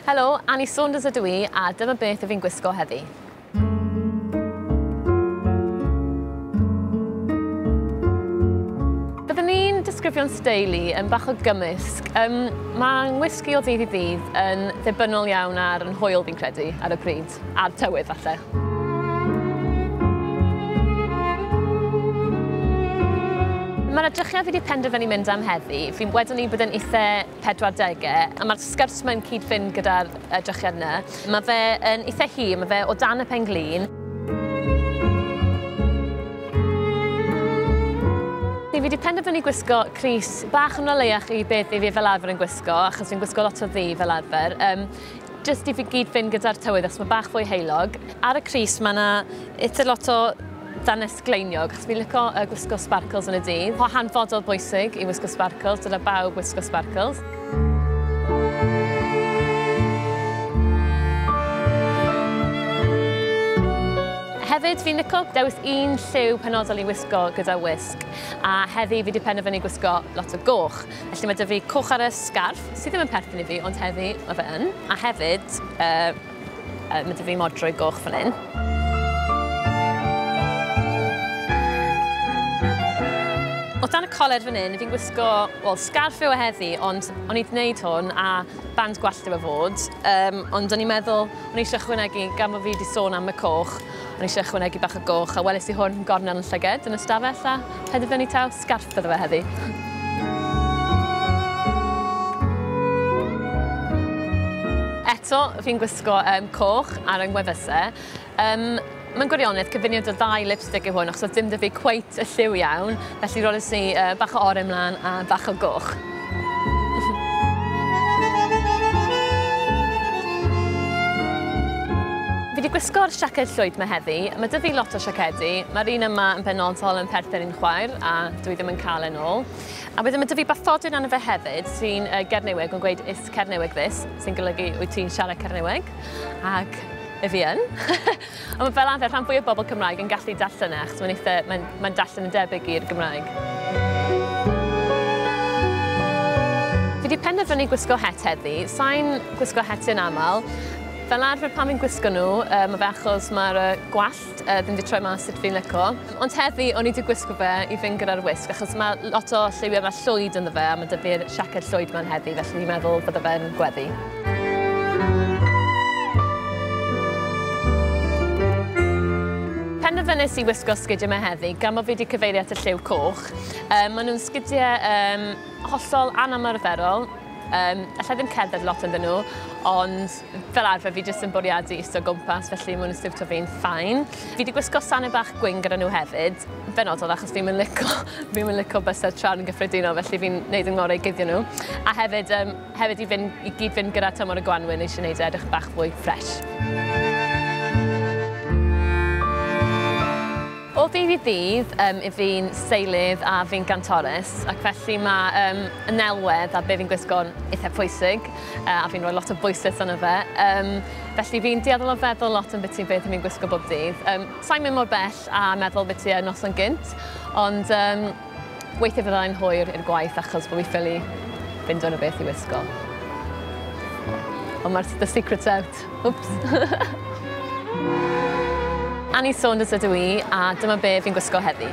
Helo, Annie Saunders ydw i, a dyma beth ydw i'n gwisgo heddi. Byddwn i'n disgrifio'n steil i yn bach o gymysg. Mae ngwisg i o ddydd i ddydd yn ddibynnol iawn ar yn hwyl fi'n credu ar y pryd, a'r tywydd falle. Mae'r edrychiad fi wedi penderfynu mynd am heddi, fi'n wedwn ni bod yn eitha 40au, a mae'r sgert ma'n cyd-fynd gyda'r edrychiad yna. Mae fe yn eitha hir, mae fe o dan y pen-glin. Fi wedi penderfynu gwisgo crys bach yn oleuach i beth i fi fel arfer yn gwisgo, achos fi'n gwisgo lot o ddu fel arfer. Jyst i fi gyd-fynd gyda'r tywydd, achos mae bach fwy heulog. Ar y crys mae yna eitha lot o ddanes gleiniog, achos fi'n licio gwisgo sparkles yn y dydd. O hanfodol bwysig i wisgo sparkles, dyle bawb wisgo sparkles. Hefyd, fi'n licio dewis un lliw penodol i wisgo gyda wisg, a heddi fi wedi penderfynu gwisgo lot o goch. Felly mae 'da fi coch ar y sgarff, sydd ddim yn perthyn i fi, ond heddi mae fe yn. A hefyd, mae 'da fi modrwy goch fan hyn. O dan y coler fan hyn, fi'n gwisgo, wel, sgarff yw e heddi, ond o'n i wedi gwneud hwn a band gwallt yw e fod. Ond o'n i'n meddwl, o'n i eisiau ychwanegu, gan bod fi wedi sôn am y coch, o'n i eisiau ychwanegu bach o goch, a weles i hwn gornel yn llyged yn y stafell a penderfynu taw sgarff bydde fe heddi. Eto, fi'n gwisgo coch ar yng ngwefusau. Mae'n gwirionedd cyfuniad o ddau lipstick yw hwn, achos oedd dim 'da fi cweit y lliw iawn, felly roles i bach o oren mlaen a bach o goch. Fi wedi gwisgo'r siaced llwyd yma heddi. Mae 'da fi lot o siacedi. Mae'r un yma yn benodol yn perthyn i'n chwaer, a dwi ddim yn cael e'n ôl. A wedyn mae 'da fi bathodyn arno fe hefyd sy'n Gernyweg, yn gweud is Cernyweg this, sy'n golygu wyt ti'n siarad Cernyweg, ac y fi yn. Ond mae fel arfer rhan fwy o bobl Cymraeg yn gallu darllen e, achos mae'n mae'n darllen yn debyg i'r Gymraeg. Fi wedi penderfynu gwisgo het heddi. Sai'n gwisgo hetiau'n aml. Fel arfer pan fi'n gwisgo nhw, mae fe achos mae'r gwallt ddim wedi troi mas sut fi'n lico. Ond heddi, o'n i wedi gwisgo fe i fynd gyda'r wisg, achos mae lot o lliwiau, mae llwyd ynddo fe, a mae 'da fi'r siaced llwyd ma'n heddi, felly fi'n meddwl bydde fe'n gweddu. Penderfynais i wisgo sgidiau yma heddi, gan bod fi wedi cyfeirio at y lliw coch. Maen nhw'n sgidiau hollol anymarferol. Alla i ddim cerdded lot ynddyn nhw, ond fel arfer fi jyst yn bwriadu eistedd o gwmpas, felly maen nhw'n siwtio fi'n fine. Fi wedi gwisgo sanau bach gwyn gyda nhw hefyd, benodol achos fi'n mynd lico, fi'n mynd lico bysedd traed yn gyffredinol, felly fi'n neud yng ngorau i guddio nhw. A hefyd, hefyd i gyd fynd gyda tymor y gwanwyn, eisiau neud e edrych bach fwy fresh. O ddydd i ddydd, i fi'n seilydd a fi'n gantores, ac felly mae y nelwedd a be fi'n gwisgo'n eitha pwysig, a fi'n rhoi lot o bwyslais arno fe. Felly fi'n dueddol o feddwl lot am beth fi'n gwisgo bob dydd. Sai'n mynd mor bell a meddwl beth i noson gynt, ond weithiau fyddai'n hwyr i'r gwaith achos bod fi ffili fynd o'n y beth i wisgo. Ond mae'r the secret's out. Oops. Annie Saunders ydw i, a dyma be fi'n gwisgo heddi.